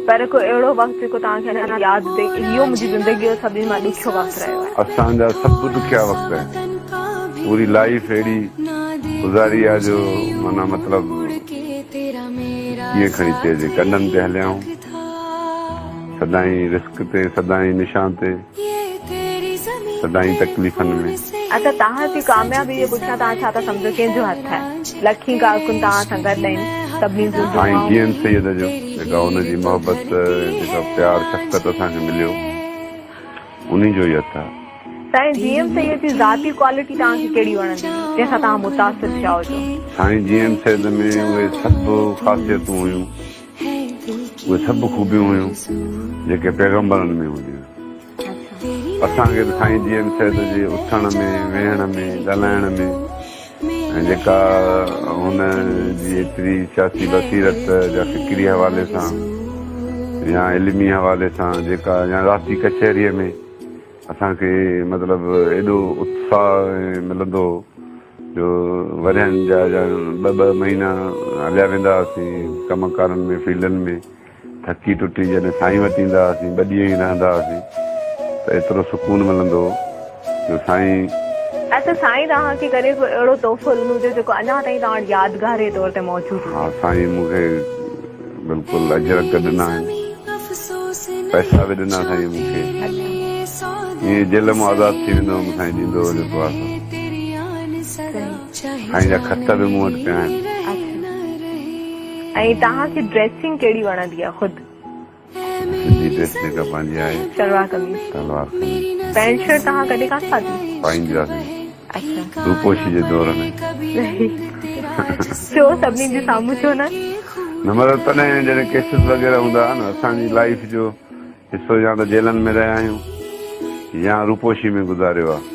پر ڪو اهڙو وقت جيڪو توهان کي اڃا ياد هجي اهو منهنجي زندگي جو سڀني مان ڏکيو وقت رهيو آهي. اسان جا سڀ ڏکيا وقت آهن. پوري لائيف اهڙي گذاري آهي جو معنيٰ مطلب ڪيئن کڻي چئجي ڪنڊن تي هليا آهيون. سدائين رسڪ تي، سدائين نشان تي، سدائين تڪليفن ۾. اڇا توهان جي ڪاميابي جي پٺيان توهان ڇا ٿا سمجهو ڪنهن جو هٿ آهي؟ لکين ڪارڪن توهان سان گڏ آهن سڀني جون سائين دعائون. جي ايم سيد جو جيڪا ان جي محبت ۽ جيڪا پيار شفقت اسان کي مليو انهي جو ئي هٿ آهي. سائين جي ايم سيد جي ذاتي ڪوالٽي توهان کي ڪهڙي وڻندي هئي جنهن سان توهان متاثر ٿيا هجو؟ سائين جي ايم سيد ۾ اهي سڀ خاصيتون هيون اهي سڀ خوبيون هيون جيڪي پيغمبرن ۾ هونديون هيون. اسان کي به سائين جي ايم سيد جي اٿڻ ۾، ويهڻ ۾، ڳالهائڻ ۾ ۽ جيڪا هن جي ايتري سياسي بصيرت يا فڪري حوالي سان يا علمي حوالي سان جيڪا يا ذاتي ڪچهريء ۾ اسان کي مطلب ايڏو اتساهه ملندو هو جو ورهين جا يا ٻه ٻه مهينا هليا ويندا هئاسين ڪم ڪارن ۾ فيلڊن ۾ ٿڪي ٽٽي جڏهن سائين وٽ ايندا هئاسين ٻه ڏينهن ئي رهندا هئاسين ته ايترو سڪون ملندو هو جو سائين. اڇا سائين توهان کي ڪڏهن ڪو اهڙو تحفو ڏنو هجي جيڪو اڃا تائين توهان وٽ يادگار جي طور تي موجود هجي؟ ها سائين مون کي بلڪل اجرڪ ڏنا آهن پئسا به ڏنا سائين مون کي ائين جيل مان آزاد ٿي ويندو هوم سائين ڏيندو هو جيڪو آهي سو سائين جا خط به مون وٽ پيا آهن. ۽ توهان کي ڊريسنگ ڪهڙي وڻندي آهي خود؟ سنڌي ڊريس جيڪا پنهنجي آهي. شلوار قميص. شلوار قميص. پينٽ شرٽ توهان ڪڏهن ڪانه پاتي؟ پائيندي هئاسين. اڇا. روپوشي جي دور ۾. ڇو سڀني جي سامهون ڇو نه؟ نه مطلب تڏهن جڏهن ڪيسز وغيره هوندا هئا نه اسان جي لائيف جو حصو يا ته جيلن ۾ رهيا آهيون يا روپوشي ۾ گذاريو آهي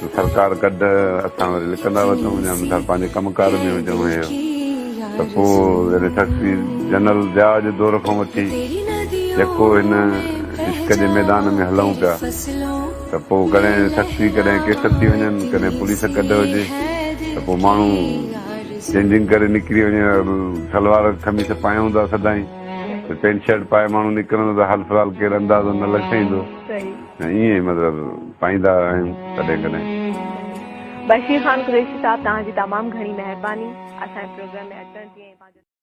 ته سرڪار ڪڍ اسان وري لڪندا وتون يا مثال پنهنجي ڪم ڪار ۾ هجون هي ته پوء جڏهن سخي جنرل ضياء جي دور کان وٺي يڪو هن عشق جي ميدان ۾ هلون پيا ته پوء ڪڏهن سختي ڪڏهن ڪيس ٿي وڃن ڪڏهن پوليس ڪڍ هجي ته پوء ماڻهو چينجنگ ڪري نڪري وڃي سلوار قميص پايون ٿا سدائين ته پينٽ شرٽ پائي ماڻهو نڪرندو ته حال في الحال ڪير اندازو نه لڳائيندو ۽ ائين ئي مطلب پائيندا آهيون ڪڏهن ڪڏهن. بشير خان قريشي صاحب توهان جي تمام گهڻي مهرباني اسان جي پروگرام ۾ اچڻ جي ۽ پنهنجو.